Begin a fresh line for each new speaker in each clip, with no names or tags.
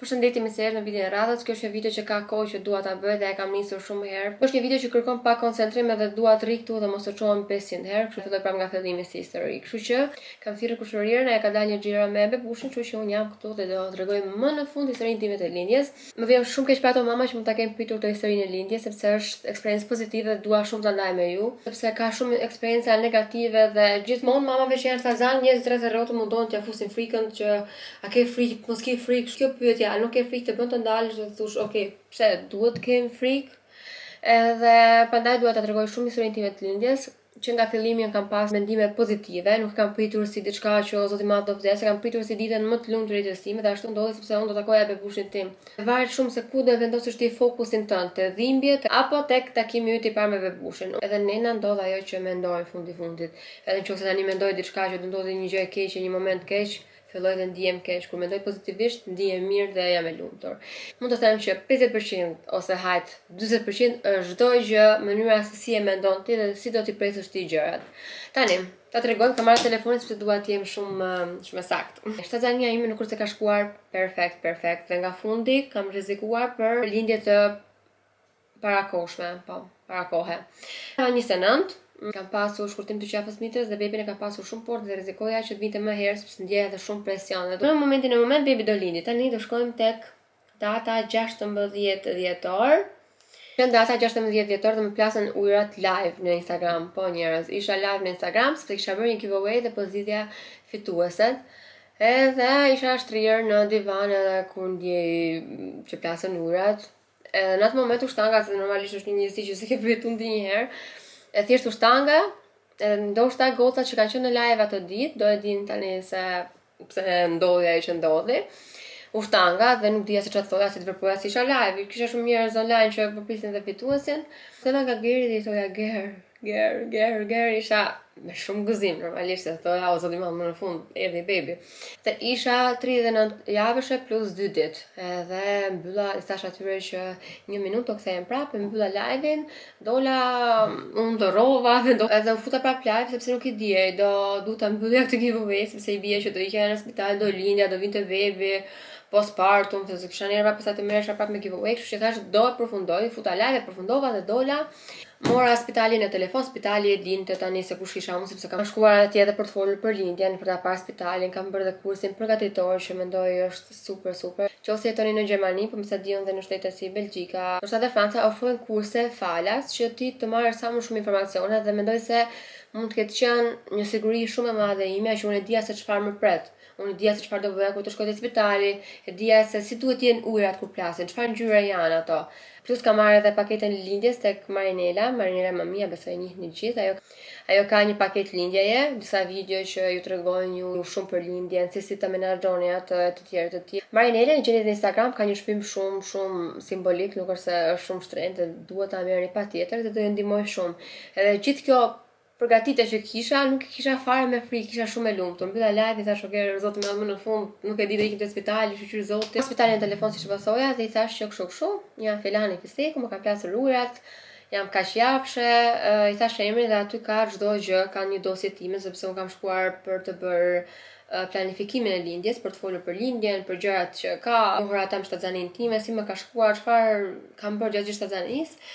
Përshëndetje mirë se erdhët në videon e radhës. Kjo është një video që ka kohë që dua ta bëj dhe e kam nisur shumë herë. Është një video që kërkon pak koncentrim edhe dua të rri këtu dhe mos të çohem 500 herë, kështu filloj prapë nga fillimi si histori. Kështu që kam thirrur kushërirën, ajo ka dalë një xhiro me bebushin, kështu që unë jam këtu dhe do tregoj më në fund historinë time të lindjes. Më vjen shumë keq për ato mama që mund ta kenë pritur këtë historinë e lindjes, sepse është eksperiencë pozitive dhe dua shumë ta ndaj me ju, sepse ka shumë eksperienca negative dhe gjithmonë mamave që janë shtatzënë, njerëzit rreth e rrotull mundohen t'ia fusin frikën që a ke frikë, mos ke frikë. Kjo pyetje, a nuk ke frikë të bën të ndalesh dhe të thosh, ok, pse duhet të kem frikë? Edhe prandaj dua ta tregoj shumë historinë time të lindjes, që nga fillimi unë kam pas mendime pozitive, nuk e kam pritur si diçka që o zoti madh do vdes, e kam pritur si ditën më të lumtur të jetës time dhe ashtu ndodhi sepse unë do takoja bebushin tim. Varet shumë se ku do e vendosësh ti fokusin tënd, te dhimbjet apo tek takimi yt i parë me bebushin. Edhe ne na ndodh ajo që mendojmë fundi fundit. Edhe nëse tani mendoj diçka që do ndodhi një gjë e keqe, një moment keq, filloj dhe ndihem keq. Kur mendoj pozitivisht, ndihem mirë dhe jam e lumtur. Mund të them që 50% ose hajt 40% është çdo gjë, mënyra se si e mendon ti dhe si do t'i presësh ti gjërat. Tani, ta tregojmë, kam marrë telefonin sepse dua të jem shumë shumë e saktë. Shtatzania ime nuk është se ka shkuar perfekt, perfekt dhe nga fundi kam rrezikuar për lindje të parakohshme, po, parakohe. 29, kam pasur shkurtim të qafës mitrës dhe bebin e kam pasur shumë fort dhe rrezikoja që të vinte më herë sepse ndjeja edhe shumë presion. Dhe në momentin e moment bebi do lindi. Tani do shkojmë tek data 16 dhjetor. Në data 16 dhjetor dhe më plasën ujrat live në Instagram. Po njerëz, isha live në Instagram sepse kisha bërë një giveaway dhe po zgjidhja fitueset. Edhe isha shtrirë në divan edhe kur ndjej që plasën ujrat, Edhe në atë moment u shtanga, se normalisht është një ndjesi që s'e ke përjetuar ndonjëherë. E thjesht u shtanga, edhe ndoshta gocat që kanë qenë në live atë ditë, do e dinë tani se pse ndodhi ajo që ndodhi. U shtanga dhe nuk dija se çfarë thoja, si të veproja, si isha live. Kisha shumë njerëz online që po prisnin dhe fituesin. Ktheva nga Geri dhe i thoja Ger, Ger, ger, ger, isha me shumë gëzim, normalisht se thoja, o zoti madh, më në fund, erdhi bebi. Dhe isha 39 javëshe plus 2 ditë, edhe mbylla, i thash atyre që një minutë do kthehem prapë, mbylla live-in, dola, u ndërrova, dhe do, edhe u futa prapë live, sepse nuk i dije, do duhet ta mbyllja këtë giveaway, sepse i bie që do ikja në spital, do lindja, do vinte bebi, postpartum, se kisha nerva pastaj të merresha prapë me giveaway, kështu që thash do e përfundoj, futa live, e përfundova dhe dola. Mora spitalin në telefon, spitali e dinte tani se kush isha unë sepse kam shkuar atje edhe për të folur për lindjen, për ta parë spitalin, kam bërë dhe kursin përgatitor që mendoj është super super. Qofse jetoni në Gjermani, po me sa di unë dhe në shtete si Belgjika, ndoshta edhe Franca ofrojnë kurse falas që ti të marrësh sa më shumë informacione dhe mendoj se mund të ketë qenë një siguri shumë e madhe imja që unë e dija se çfarë më pret. Unë e dija se çfarë do bëja kur të shkoj te spitali, e dija se si duhet të jenë ujërat kur plasin, çfarë ngjyre janë ato. Plus kam marrë edhe paketën e lindjes tek Marinela, Marinela Mamia, besoj e njihni të gjithë. Ajo ajo ka një paketë lindjeje, disa video që ju tregojnë ju shumë për lindjen, se si ta menaxhoni atë e të tjerë të tjerë. Marinela e gjeni në Instagram ka një çmim shumë shumë simbolik, nuk është se është shumë shtrenjtë, duhet ta merrni patjetër dhe do ju ndihmojë shumë. Edhe gjithë kjo Përgatitja që kisha, nuk e kisha fare me frikë, isha shumë e lumtur. Mbylla live, i thash, ok, zoti më më në fund, nuk e di do ikim te spitali, shyqyr zoti. Spitalin në telefon siç po thoja dhe i thash që kështu kështu, jam filani fisteku, më kanë plasur ujrat, jam kaq javëshe, i thash emrin dhe aty ka çdo gjë, ka një dosje time sepse unë kam shkuar për të bërë planifikimin e lindjes, për të folur për lindjen, për gjërat që ka, njohur ata me shtatzaninë time, si më ka shkuar, çfarë kam bërë gjatë gjithë shtatzanisë.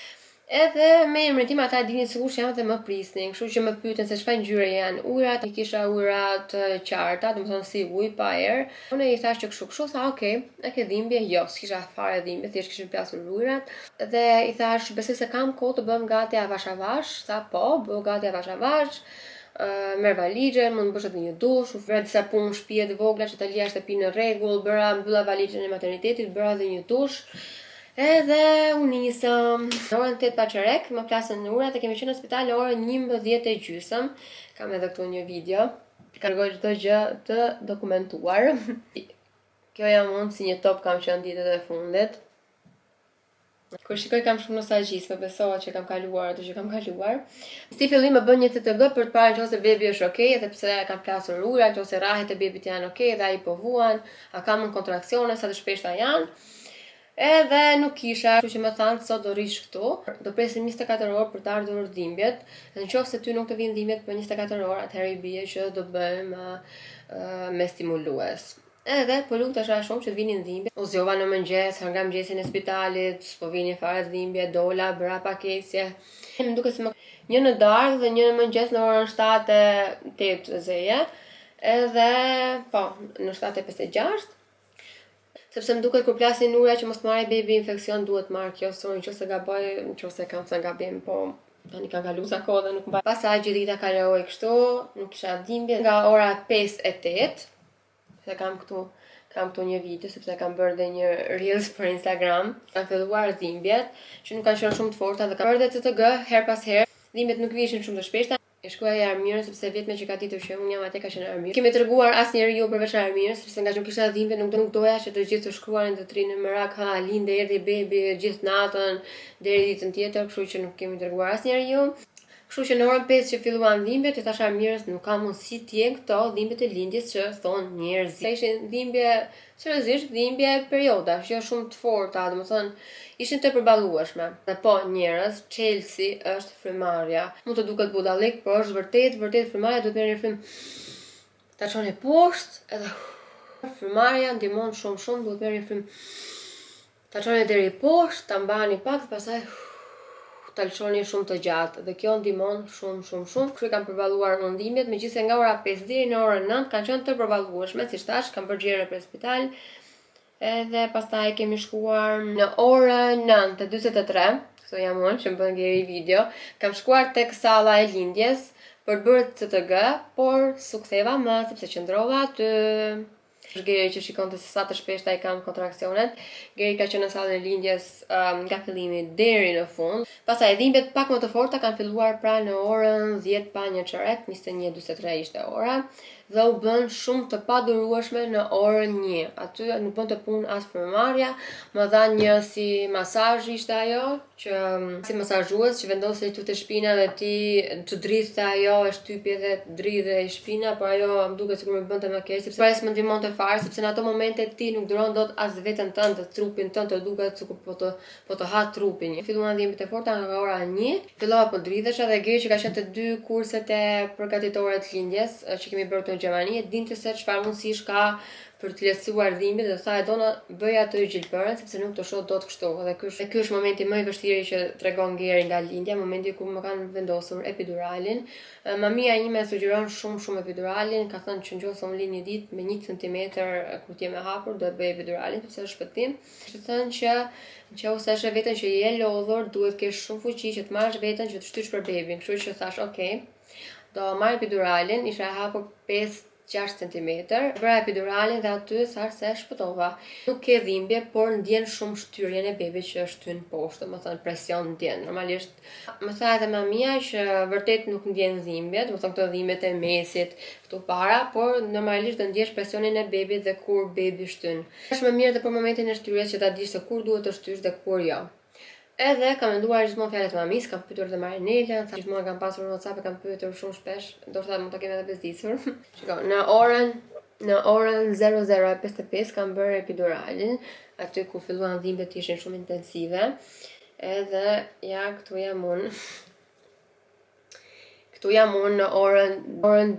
Edhe me emrin tim ata e dinin se kush jam dhe më prisnin, kështu që më pyetën se çfarë ngjyre janë ujrat, i kisha ujëra të qarta, domethënë si ujë pa erë. Unë i thash që kështu kështu, tha ok, a ke dhimbje? Jo, s'kisha fare dhimbje, thjesht kishin plasur ujërat. Dhe i thash, besoj se kam kohë të bëhem gati avash avash, tha po, bëhu gati avash avash. Uh, merr valixhen, mund të bësh edhe një dush, u bëra disa punë shtëpie të vogla që ta lija shtëpinë në rregull, bëra mbylla valixhen e maternitetit, bëra edhe një dush. Edhe u nisëm. Në orën 8 pa çerek, më plasën ujërat e kemi qenë në spital në orën 11 e gjysëm. Kam edhe këtu një video. Tregoj çdo gjë të dokumentuar. Kjo jam unë si një top kam qenë ditët e fundit. Kur shikoj kam shumë nostalgji, s'më besohet që kam kaluar ato që kam kaluar. Si fillim më bën një CTG për të parë nëse bebi është okay, edhe pse kanë plasur ujërat, nëse rrahjet e bebit janë okay dhe ai po vuan, a kam unë kontraksione, sa të shpeshta janë. Edhe nuk kisha, kështu që më thanë sot do rrish këtu, do presim 24 orë për të ardhur dhimbjet. Dhe në qoftë se ty nuk të vinë dhimbjet për 24 orë, atëherë i bie që do bëjmë uh, me stimulues. Edhe po lutesha shumë që të vinin dhimbje. U zgjova në mëngjes, hëngra mëngjesin e spitalit, s'po vinin fare dhimbje, dola, bëra pak ecje. Më duket se më një në darkë dhe një në mëngjes në orën 7 e 8 zeje. Edhe po, në 7:56 sepse më duket kur plasi Nurja që mos të marrë bebi infeksion duhet marrë kjo, sorry nëse gaboj, nëse kam thënë gabim, po tani kanë kaluar sa kohë dhe nuk mbaj. Pastaj gjithë dita kaloi kështu, nuk kisha dhimbje nga ora 5 e 8 se kam këtu kam këtu një video sepse kam bërë dhe një reels për Instagram. Kanë filluar dhimbjet, që nuk kanë qenë shumë të forta dhe kam bërë dhe CTG her pas here. Dhimbjet nuk ishin shumë të shpeshta. E shkruaj Armirën sepse vetëm që ka ditur që unë jam atje ka qenë Armira. Kemi treguar asnjëri përveç Armirës sepse nga që nuk kisha dhimbje nuk nuk doja që të gjithë të shkruanin të trinë në merak, ha linde erdhi bebi gjithë natën deri ditën tjetër, kështu që nuk kemi treguar asnjëri. Kështu që në orën 5 që filluan dhimbjet, i thash Armirës nuk ka mundësi të jenë këto dhimbjet e lindjes që thon njerëzit. Ishin dhimbje, seriozisht dhimbje periodash, jo shumë të forta, domethënë ishin të përballueshme. Dhe po, njerëz, çelësi është frymarrja. Mund të duket budallik, por është vërtet, vërtet frymarrja duhet merrni frymë. Ta çoni poshtë, edhe frymarrja ndihmon shumë shumë, duhet merrni frymë. Ta çoni deri poshtë, ta mbani pak dhe pastaj ta lëshoni shumë të gjatë dhe kjo ndihmon shumë shumë shumë. Kështu i kam përballuar unë dhimbjet, megjithëse nga ora 5 deri në orën 9 kanë qenë të përballueshme, siç thash, kam bërë xhiro për spital. Edhe pastaj kemi shkuar në orën 9:43, këtu jam unë që më bën Geri video. Kam shkuar tek salla e lindjes për të bërë CTG, por s'u ktheva më sepse qëndrova aty. Është Geri që shikonte se sa të shpeshta i kam kontraksionet. Geri ka qenë në sallën e lindjes nga fillimi deri në fund. Pastaj dhimbjet pak më të forta kanë filluar pra në orën 10 pa një çerek, 21:43 ishte ora, dhe u bën shumë të padurueshme në orën 1. Aty nuk bënte punë as frymëmarrja, më dha një si masazh ishte ajo, që si masazhues që vendosej këtu te shpina dhe ti të dridhte ajo e shtypje dhe dridhe e shpina, por ajo më duket sikur më bënte më keq sepse pra s'më ndihmonte fare sepse në ato momente ti nuk duron dot as veten tënde, trupin tënd të duket sikur po të ha trupin. Filluan dhimbjet e forta nga ora 1, fillova po dridhesha dhe Geri që ka qenë të dy kurset e përgatitore të lindjes që kemi bërë këtu në Gjermani, e dinte se çfarë mundësish ka për të lehtësuar dhimbjet dhe tha Edona bëj atë gjilpërën sepse nuk të shoh dot kështu. Dhe ky është momenti më i vështirë që tregon Geri nga lindja, momenti ku më kanë vendosur epiduralin. Mamia ime sugjeron shumë shumë epiduralin, ka thënë që nëse unë lind një ditë me 1 centimetër kur të jem e hapur, do të bëj epiduralin sepse është shpëtim. Kishte thënë që nëse është veten që je lodhur, duhet kesh shumë fuqi që të marrësh veten që të shtysh për bebin. Kështu që thash, ok, do marr epiduralin, isha e hapur 5-6 centimetër, bëra epiduralin dhe aty thash se shpëtova. Nuk ke dhimbje, por ndjen shumë shtyrjen e bebit që shtyn poshtë, domethënë presion ndjen. Normalisht më tha edhe mamia që vërtet nuk ndjen dhimbje, domethënë këto dhimbjet e mesit këtu para, por normalisht do ndjesh presionin e bebit dhe kur bebi shtyn. Është më mirë edhe për momentin e shtyrjes që ta dish se kur duhet të shtysh dhe kur jo. Edhe kam menduar gjithmonë fjalët e mamisë, kam pyetur edhe Marinelën, tha gjithmonë kam pasur në WhatsApp e kam pyetur shumë shpesh, ndoshta mund ta kem edhe bezdisur. Shiko, në orën 00:55 kam bërë epiduralin, aty ku filluan dhimbjet ishin shumë intensive. Edhe ja, këtu jam unë. Këtu jam unë në orën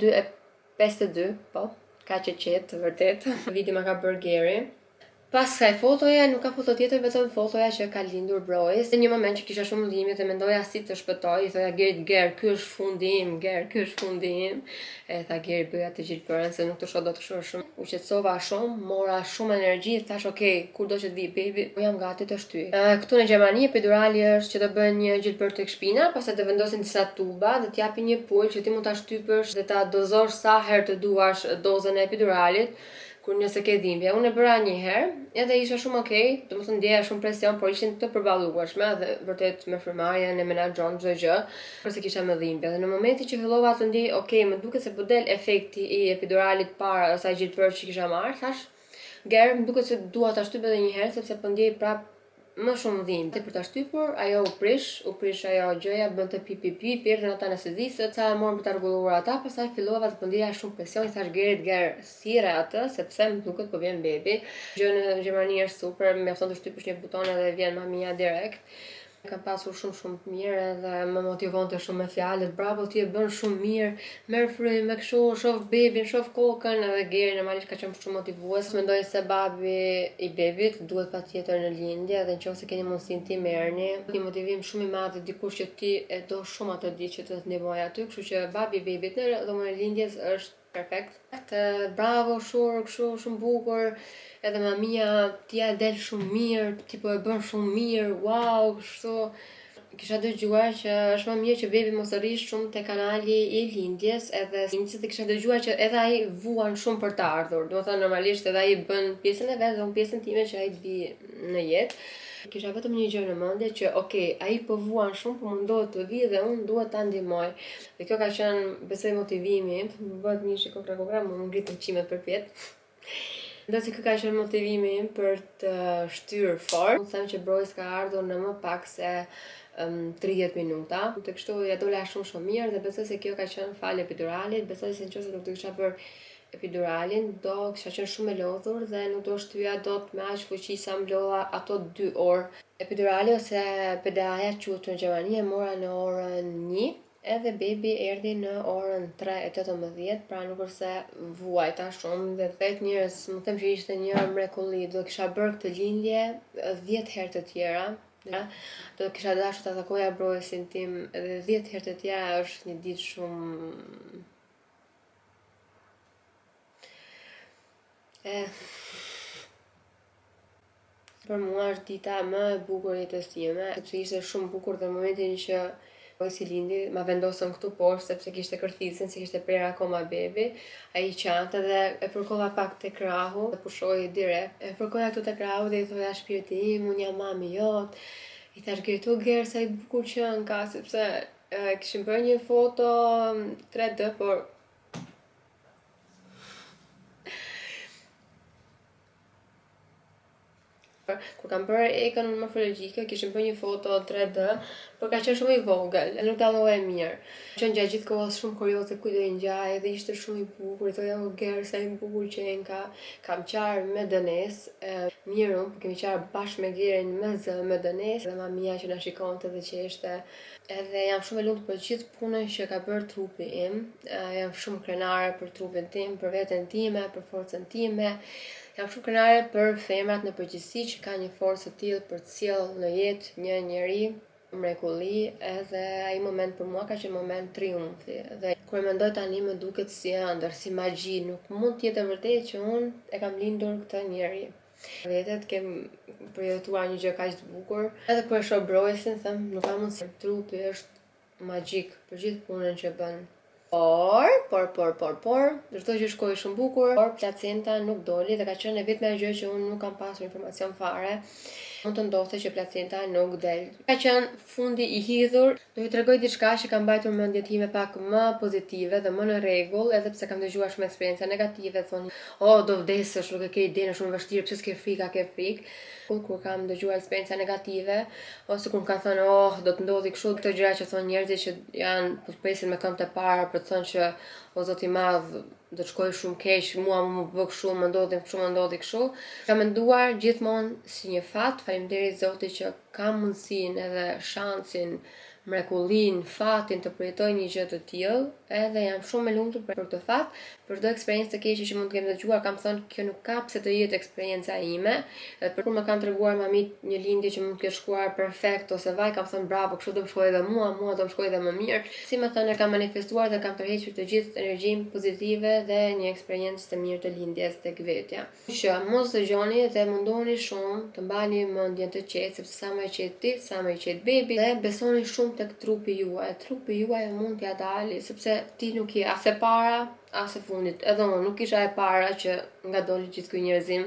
2:52, po, kaq e qetë, vërtet. Video ma ka bërë Geri. Pas kësaj fotoje, nuk ka foto tjetër, vetëm fotoja që ka lindur Brois. Në një moment që kisha shumë dhimbje dhe mendoja si të shpëtoj, i thoja Gerit, Ger, ky është fundi im, Ger, ky është fundi im. E tha Geri, bëja të gjilpërën se nuk të shoh dot kështu shumë. U qetësova shumë, mora shumë energji, thash ok, kur do që të vi baby, po jam gati të shtyj. Këtu në Gjermani epidurali është që të bëjnë një gjilpër tek shpina, pastaj të vendosin disa tuba dhe t'japin një pulë që ti mund ta shtypësh dhe ta dozosh sa herë të duash dozën e epiduralit. Kur nëse ke dhimbje. Unë e bëra një herë, edhe isha shumë okay, domethënë ndjeja shumë presion, por ishin të përballueshme dhe vërtet me frymëmarrjen e menaxhon çdo gjë, porse kisha më dhimbje. Dhe në momentin që fillova të ndjej, okay, më duket se po del efekti i epiduralit para asaj gjilpërë që kisha marrë, thash, Ger, më duket se dua ta shtyp edhe një herë sepse po ndjej prap më shumë dhimbje. Për ta shtypur, ajo u prish, u prish ajo gjëja, bënte pi pi pi, pi erdhën ata anestezistët, sa e morën për ta rregulluar ata, pastaj fillova të po ndjeja shumë presion, i thash Gerit, Ger, thirre atë sepse më duket po vjen bebi. Gjë në Gjermani është super, mjafton të shtypësh një buton edhe vjen mamia direkt. Kam pasur shumë shumë të mirë edhe më motivonte shumë me fjalët, bravo ti e bën shumë mirë, merr frymë me kështu, shoh bebin, shoh kokën edhe Geri normalisht ka qenë shumë motivues. Mendoj se babi i bebit duhet patjetër në lindje dhe nëse keni mundësinë ti merrni. Një motivim shumë i madh dhe dikush që ti e do shumë atë ditë që të të ndihmojë aty, kështu që babi i bebit në dhomën e lindjes është perfekt. Bravo, shur, kështu shumë bukur. Edhe mamia, ti ja del shumë mirë, ti po e bën shumë mirë, wow, kështu. Kisha dëgjuar që është më mirë që bebi mos të rrijë shumë te kanali i lindjes, edhe dhe kisha dëgjuar që edhe ai vuan shumë për të ardhur. Do të thënë normalisht edhe ai bën pjesën e vet dhe unë pjesën time që ai të vijë në jetë. Kisha vetëm një gjë në mendje që ok, ai po vuan shumë, po mundohet të vijë dhe unë duhet ta ndihmoj. Dhe kjo ka qenë, besoj motivimi im, më bëhet mishi kokra kokra, më ngritën qimet përpjetë. Mendoj se ky ka qenë motivimi im për të shtyrë fort. Mund të them që Brois ka ardhur në më pak se um, 30 minuta. Të kështu ja dola shumë shumë mirë dhe besoj se kjo ka qenë falë epiduralit. Besoj se nëse nuk do kisha bërë epiduralin, do kisha qenë shumë e lodhur dhe nuk do shtyja dot me aq fuqi sa më lodha ato 2 orë. Epidurali ose PDA-ja quhet në Gjermani e mora në orën 1 edhe bebi erdhi në orën 3:18, pra nuk është se vuajta shumë dhe vetë njerëz më them që ishte një mrekulli, do kisha bërë këtë lindje 10 herë të tjera. Do kisha dashur ta takoja Broisin tim edhe 10 herë të tjera, është një ditë shumë E për mua është dita më e bukur e jetës time, sepse ishte shumë bukur dhe në momentin që Broisi lindi, ma vendosën këtu poshtë sepse kishte kërthizën, se kishte prerë akoma bebi. Ai qante dhe e përkolla pak te krahu dhe pushoi direkt. E përkoja këtu te krahu dhe i thoja shpirti im, unë jam mami jot. I thash Gerit, o Ger, sa i bukur qenka, sepse e, kishim bërë një foto 3D, por Kur kam bërë ekon morfologjike, kishim bërë një foto 3D, por ka qenë shumë i vogël, nuk dallohej mirë. Qenë gjatë gjithë kohës shumë kurioze kujt do i ngjaj, edhe ishte shumë i bukur, i thoja o Ger sa i bukur qenka. Kam qarë me dënesë, e, mirë unë, po kemi qarë bashkë me Gerin me zë me dënesë dhe mamia që na shikonte dhe qeshte. Edhe jam shumë e lumtur për gjithë punën që ka bërë trupi im. Jam shumë krenare për trupin tim, për veten time, për forcën time. Jam shumë krenare për femrat në përgjithësi që kanë një forcë të tillë për të sjellë në jetë një njeri mrekulli, edhe ai moment për mua ka qenë moment triumfi. Dhe kur e mendoj tani më duket si ëndërr, si magji, nuk mund të jetë e vërtetë që unë e kam lindur këtë njeri. Vete të kem përjetuar një gjë kaq të bukur. Edhe kur e shoh Broisin, them, nuk ka mundësi. Trupi është magjik për gjithë punën që bën. Por, por, por, por, por, çdo gjë shkoi shumë bukur, por placenta nuk doli dhe ka qenë e vetmja gjë që unë nuk kam pasur informacion fare. Mund të ndodhte që placenta nuk del. Ka qenë fundi i hidhur. Do ju tregoj diçka që ka mbajtur mendjen time pak më pozitive dhe më në rregull, edhe pse kam dëgjuar shumë eksperienca negative, thonë, "Oh, do vdesësh, nuk e ke idenë, është shumë e vështirë, pse s'ke frikë, a ke frikë?" Kur kam dëgjuar eksperienca negative ose kur më kanë thënë, "Oh, do të ndodhi kështu", këto gjëra që thonë njerëzit që janë po të presin me këmbë të para për të thënë që o zot i madh, do të shkoj shumë keq, mua më bë kështu, më ndodhi kështu, më ndodhi kështu. Kam menduar gjithmonë si një fat, faleminderit Zotit që kam mundësinë edhe shansin, mrekullinë, fatin të përjetoj një gjë të tillë, edhe jam shumë e lumtur për këtë fat. Për çdo eksperiencë të keqe që mund të kem dëgjuar, kam thënë kjo nuk ka pse të jetë eksperienca ime. Edhe për kur më kanë treguar mamit një lindje që mund të ketë shkuar perfekt ose vaj, kam thënë bravo, kështu do më shkojë edhe mua, mua do më shkojë edhe më mirë. Si më thënë, e kam manifestuar dhe kam tërhequr të gjithë energjinë pozitive dhe një eksperiencë të mirë të lindjes tek vetja. Që mos dëgjoni dhe mundohuni shumë të mbani mendjen të qetë, sepse sa më e qetë ti, sa më i qetë bebi, dhe besoni shumë tek trupi juaj. Trupi juaj mund t'ja dali, sepse ti nuk je as e para, as e fundit. Edhe unë nuk isha e para që nga doli gjithë ky njerëzim.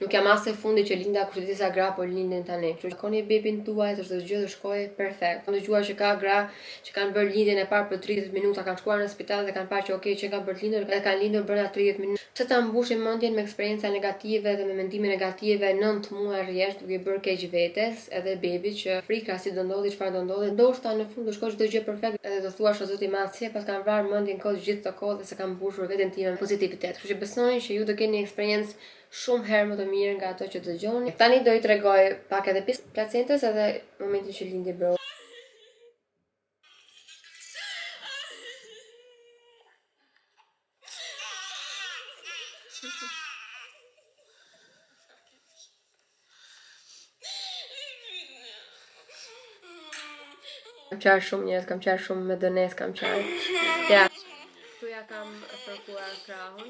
Nuk jam as e fundit që linda kush e di sa gra po lindin tani. Kështu që takoni bebin tuaj, të çdo gjë do shkojë perfekt. Kam dëgjuar që ka gra që kanë bërë lindjen e parë për 30 minuta, kanë shkuar në spital dhe kanë parë që okay, që kanë bërë lindur dhe kanë lindur brenda 30 minuta. Pse ta mbushim mendjen me eksperienca negative dhe me mendime negative 9 muaj rresht duke i bërë keq vetes edhe bebit që frika si do ndodhi, çfarë do ndodhi. Ndoshta në fund do shkojë çdo gjë perfekt edhe do thuash o zoti i madh, si e paskam vrarë mendjen kot gjithë këtë kohë dhe se kam mbushur veten time me pozitivitet. Kështu që besoni që ju do keni eksperiencë shumë herë më të mirë nga ato që dëgjoni. Tani do i tregoj pak edhe pjesë placentës edhe momentin që lindi bro. Kam qarë shumë njerëz, kam qarë shumë me dënes, kam qarë. Ja. Këtu ja kam fërkuar krahun.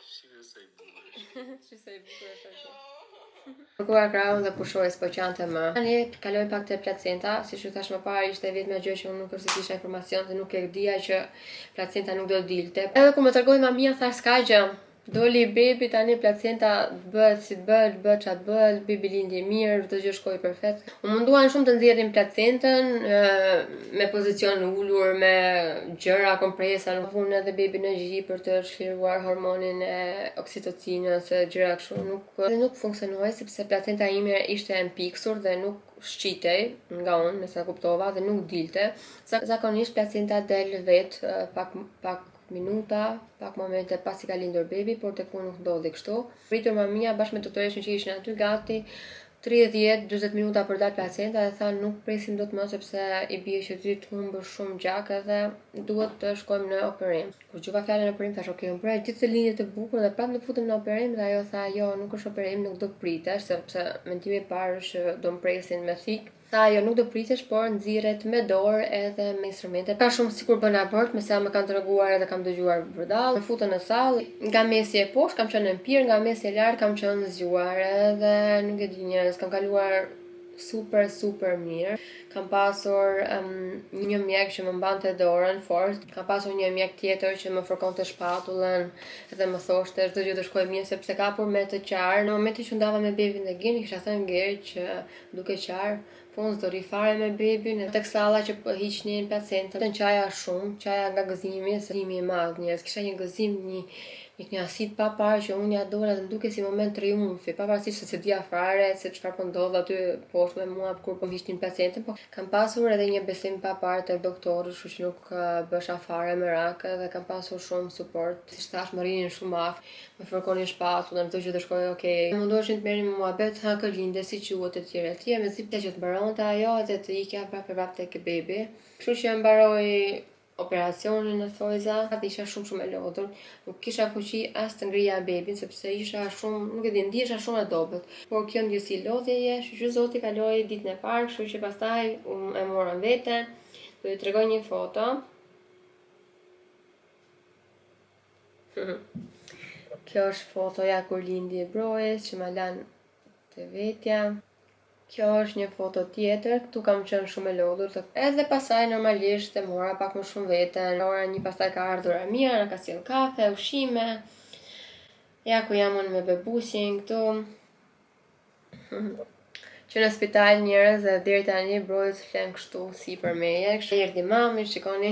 Shiko sa i bukur.
Shiko sa i bukur është aty. Fërkuar krahun dhe pushoi, s'po qante më. Tani kaloj pak te placenta, siç ju thash më parë, ishte e vetmja gjë që unë nuk është se kisha informacion dhe nuk e dija që placenta nuk do dilte. Edhe kur më tregoi mamia, thash s'ka gjë. Doli bebi tani placenta bëhet si të bëhet, bëhet ça të bëhet, bebi lindi mirë, çdo gjë shkoi perfekt. U munduan shumë të nxjerrin placentën me pozicion ulur, me gjëra, kompresa, nuk vunë edhe bebin në gji për të çliruar hormonin e oksitocinës e gjëra kështu, nuk dhe nuk funksionoi sepse placenta ime ishte e mpiksur dhe nuk shqitej nga unë, me sa kuptova dhe nuk dilte. Zakonisht placenta del vetë pak pak minuta, pak momente pasi ka lindur bebi, por tek unë nuk ndodhi kështu. Pritur mamia bashkë me doktoreshën që ishin aty gati 30-40 minuta për dalë placenta dhe tha nuk presim dot më sepse i bie që ty të humbësh shumë gjak edhe duhet të shkojmë në operim. Kur dëgjova fjalën operim thash ok, unë bëra gjithë këtë lindje të bukur dhe prapë do futem në operim dhe ajo tha jo, nuk është operim, nuk do pritesh sepse mendimi i parë është që do më presin me thikë. Tha jo nuk do pritesh por nxirret me dorë edhe me instrumente. Ka shumë sikur bën abort, me sa më kanë treguar edhe kam dëgjuar vërdall. Më futën në sallë, nga mesi e poshtë kam qenë e mpirë, nga mesi e lart kam qenë zgjuar edhe nuk e di njerëz, kam kaluar super super mirë. Kam pasur um, një mjek që më mbante dorën fort, kam pasur një mjek tjetër që më fërkonte shpatullën dhe më thoshte çdo gjë do shkojë mirë sepse kapur me të qarë. Në momentin që ndava me bebin dhe Gerin, kisha thënë Gerit që duke qarë, po unë s'do rri fare me bebin, tek salla që po hiqnin placentën, qaja shumë, qaja nga gëzimi, se gëzimi i madh njerëz, kisha një gëzim, një një kënaqësi të paparë që unë ja dola dhe më dukej si moment triumfi, pavarësisht se s'e dija fare se çfarë po ndodh aty poshtë me mua kur po më hiqnin placentën, po kam pasur edhe një besim të paparë tek doktorët, kështu që nuk bëhesha fare merak dhe kam pasur shumë suport, siç thash më rrinin shumë afër, më fërkonin shpatullën, çdo gjë do shkojë okay. Mundoheshin të merrnin me muhabet, ha kë linde, si quhet etj etj, mezi prisja që të mbaronte ajo edhe të ikja prapë e prapë tek bebi. Kështu që mbaroi operacionin në thojza dhe isha shumë shumë e lodhur. Nuk kisha fuqi as të ngrija bebin sepse isha shumë, nuk e di, ndihesha shumë e dobët. Por kjo ndjesi lodhjeje, shyqyr Zoti kaloi ditën e parë, kështu që pastaj um, e morën veten. Do ju tregoj një foto. Kjo është fotoja kur lindi Brois që ma lanë te vetja. Kjo është një foto tjetër, këtu kam qenë shumë e lodhur. Edhe pastaj normalisht e mora pak më shumë veten. Ora një pastaj ka ardhur Amira, na ka sjellë kafe, ushqime. Ja ku jam unë me bebusin këtu. Që në spital njerëz dhe deri tani Brois flen kështu sipër meje. Kështu erdhi mami, shikoni.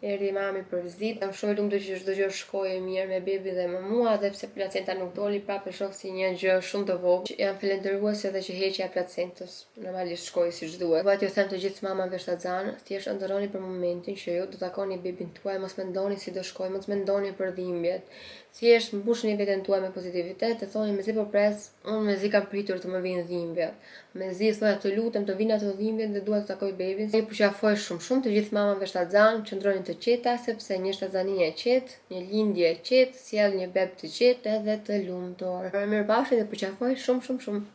Erdhi mami për vizitë. Jam shumë e lumtur që çdo gjë shkoi mirë me bebin dhe me mua, edhe pse placenta nuk doli, prapë e shoh si një gjë shumë të vogël. Jam falënderuese edhe që heqja e placentës normalisht shkoi siç duhet. Dua t'ju them të gjithë mamave shtatzanë, thjesht ëndërroni për momentin që ju do takoni bebin tuaj, mos mendoni si do shkojë, mos mendoni për dhimbjet. Thjesht mbushni veten tuaj me pozitivitet dhe thoni mezi po pres, unë mezi kam pritur të më vijnë dhimbjet. Mezi thoja të lutem të vijnë ato dhimbjet dhe dua të takoj bebin. I përqafoj shumë shumë të gjithë mamave shtatzanë, qëndroni të qeta sepse një shtatzani e qetë, një lindje e qetë sjell një beb të qetë edhe të lumtur. Mirupafshim dhe përqafoj shumë shumë shumë.